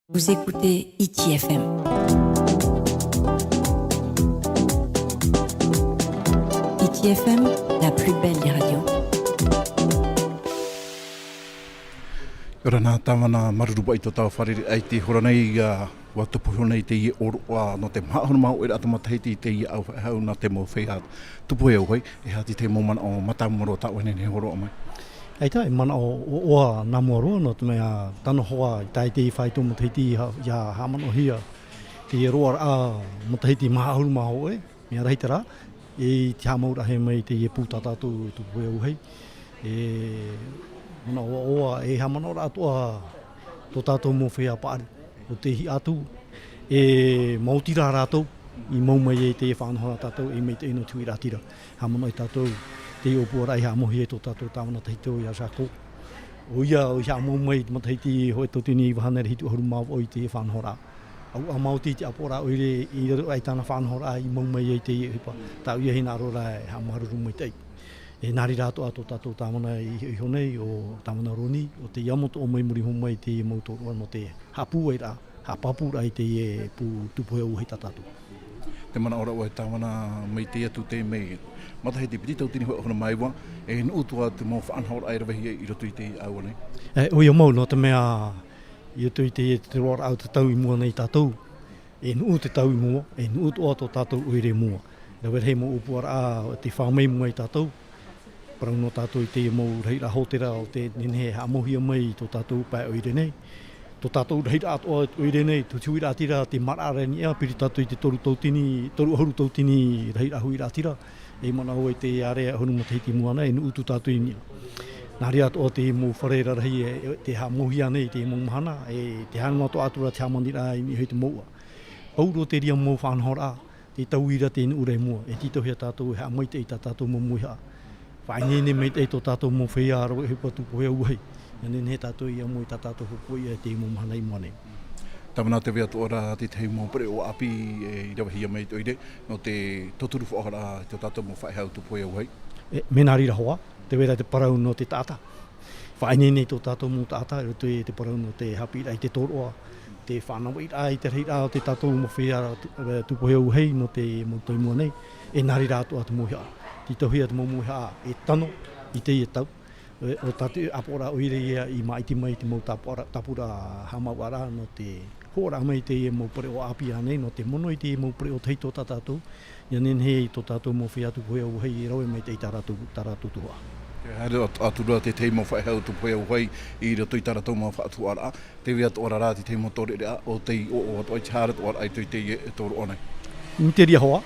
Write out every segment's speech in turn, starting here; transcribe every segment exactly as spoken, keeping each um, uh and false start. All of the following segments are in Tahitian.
Vous écoutez Hiti F M. Hiti F M, la plus belle des radios. ʻIa ora na, tāvana, māuruuru i tō tāua fārereiraʻa i te hora nei, ʻua tupu iho nei teie ʻōroʻa nō te maha ʻahuru mā hōʻē raʻa matahiti i teie ʻāvaʻe faʻehau nā te mau feiā tupu hei auahi. E aha te tahi mau manaʻo mātāmua roa tā ʻoe e nehenehe e hōroʻa mai? ʻAita, e manaʻo ʻoaʻoa nā mua roa, nō te mea tano hoʻi i tae i teie faito matahiti ʻia, ʻia haʻamanaʻohia teie roaraʻa matahiti maha ʻahuru mā hōʻē, mea rahi terā, i te haʻamauraʻahia mai i teie pū tā tātou tupu hei auahi. E manaʻo ʻoaʻoa, e haʻamanaʻo atoʻa tō tātou mau feiā paʻari ʻo tei hiʻo atu, e maoti rā rātou i mau mai ai i teie faʻanahoraʻa a tātou, e maitaʻi nō te huiraʻatira. Haʻamanaʻo tātou, teie ʻōpuaraʻa i haʻamauhia e tō tātou tāvana tahito ia Jacques. ʻOia, ʻo ia i haʻamau mai i te matahiti hōʻē tauatini iva hānere hitu ʻahuru mā vaʻu i teie faʻanahoraʻa. ʻAuʻa maoti te ʻāpoʻoraʻa ʻoire i raro aʻe i tāna faʻanahoraʻa i mau mai ai i teie ʻohipa. Tāʻu ia hinaʻaro ra e haʻamāuruuru maitaʻi. E nā reira atoʻa tō tātou tāvana i hiʻo iho nei, ʻo Tāvana Roni, ʻo tei amo atoʻa mai i muri iho mai i teie mau tōroʻa nō te haʻapūairaʻa, haʻapāpūraʻa i teie pū tupu hei auahi tā tātou. Te manaʻo ra ʻoe, tāvana, mai teie atu i te mea matahiti piti tauatini hōʻē ʻahuru mā iva, e nuʻu atoʻa te mau faʻanahoraʻa e ravehia i roto i teie ʻāua nei? E, ʻoia mau, nō te mea, i roto i teie te roaraʻa o te tau i mua nei tātou, e nuʻu te tau i mua, e nuʻu atoʻa tō tātou ʻoire i mua. Rave rahi mau ʻōpuaraʻa tei fā mai i mua ia tātou, parau noa tātou i teie mau rahiraʻa hōtēra ʻo tei nehenehe e haʻamauhia mai i tō tātou pae ʻoire nei. Tō tātou rahiraʻa atoʻa ʻoire nei, tō te huiraʻatira te māraʻa ra i niʻa, piri tātou i te toru tauatini, toru ʻahuru tauatini rahiraʻa huiraʻatira, e manaʻo i te ārea ʻahuru matahiti i mua nei, e nuʻu atu tātou i niʻa. Nā reira atoʻa te mau fare rarahi e, e, tei haʻamauhia nei i te mau mahana, e tē haere noa atoʻa atu ra te hāmaniraʻa i niʻa i te mouʻa. Pauroa terā mau faʻanahoraʻa, tē taui ra te nuʻu ra i mua, e tītauhia tātou e haʻamaitaʻi i tā tātou mau mauhaʻa. Faʻaineine maitaʻi tō tātou mau feiā rave ʻohipa tupu hei auahi. ʻIa nehenehe tātou e amo i tā tātou hopoiʻa i te mau mahana i mua nei. Tāvana, tē vai atoʻa ra te tahi mau pereʻoʻo ʻāpī, e, i ravehia mai i te ʻoire, nō te tauturu faʻahoʻiraʻa i tō tātou mau faʻehau tupu hei auahi. E, mea nā reira hoʻi, tē vai ra te parau nō te taʻata. Faʻaineine tō tātou mau taʻata, i roto i te parau nō te haʻapiʻiraʻa i te tōroʻa, te faʻanahoraʻa i te rahiraʻa o tō tātou mau feiā, e, tupu hei auahi nō te mau tau i mua nei, e nā reira atoʻa te mauhaʻa. Tītauhia te mau mauhaʻa e tano i teie tau, e, ʻo tā te ʻāpoʻoraʻa ʻoire ia i māʻiti mai i te mau tāpura, tāpura haʻamāuʻaraʻa nō te hoʻoraʻa mai i teie mau pereʻoʻo ʻāpī ānei, nō te mono i teie mau pereʻoʻo tahito tā tātou, ʻia nehenehe i tō tātou mau feiā tupu hei auahi e rave maitaʻi i tā rātou, tā rātou tuhaʻa. E haere atu, atu ra te tahi mau faʻehau tupu hei auahi i roto i tā rātou mau faʻatuhaʻaraʻa, tē vai atoʻa ra te tahi mau taureʻareʻa ʻo tei ʻoaʻoa atoʻa i te haere atoʻa ra i roto i teie tōroʻa nei. Mai te reira hoʻi,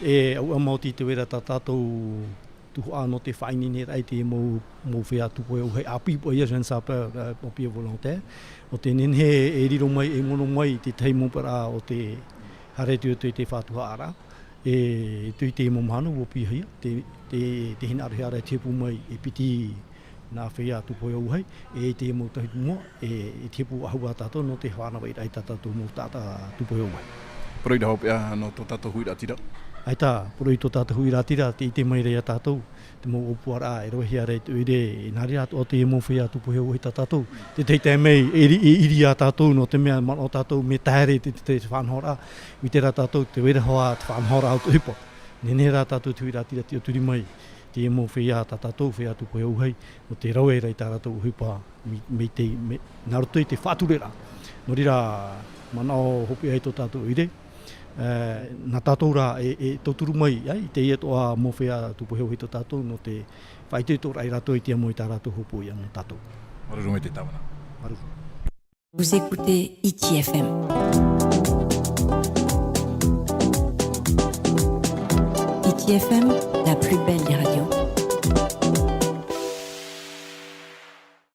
e ʻauʻa maoti tē vai ra tā tātou tuhaʻa nō te faʻaineineraʻa i te mau, mau feiā tupu hei auahi ʻāpī, ʻoia Jeunes Sapeurs, e, Pompiers Volontaires, ʻo tē nehenehe e riro mai, e mono mai i te tahi mau parau ʻo te haere atu i te faʻatuhaʻaraʻa, e, i te, i te mau mahana ʻua piʻihia, te, te, te hinaʻarohia ra e te hipu mai e piti nā feiā tupu hei auahi, e i te mau tauatini i mua, e, i te hipu ʻahuru ā tātou nō te faʻanahoraʻa i tā tātou mau taʻata tupu hei auahi. Poroʻi ra hopeʻa nō tō tātou huiraʻatira. ʻAita, poroʻi tō tātou huiraʻatira, tē ʻite mai ra ia tātou, te mau ʻōpuaraʻa e ravehia ra i te ʻoire, e nā reira atoʻa te mau feiā tupu hei auahi tā tātou. Te tahi taime, e ʻiri, e ʻiri ia tātou, nō te mea manaʻo tātou, mea taere te, te, te faʻanahoraʻa, ʻite ra tātou, tē vai ra hoʻi te faʻanahoraʻa o te ʻohipa. Nehenehe rā tātou te huiraʻatira tei ʻoturi mai, te mau feiā tā tātou, feiā tupu hei auahi, nō te rave ra i tā rātou ʻohipa, mai, mai te, mai, nā roto i te faʻatureraʻa. Nō reira, manaʻo hopeʻa i tō tātou ʻoire, e, nā tātou rā e, e tauturu mai, ʻaita, i teie atoʻa mau feiā tupu hei auahi tō tātou, nō te faʻaitoitoraʻa ia rātou i te amo i tā rātou hopoiʻa nō tātou. Māuruuru maitaʻi tāvana. Māuruuru. Vous écoutez Hiti F M. Hiti F M, la plus belle des radios.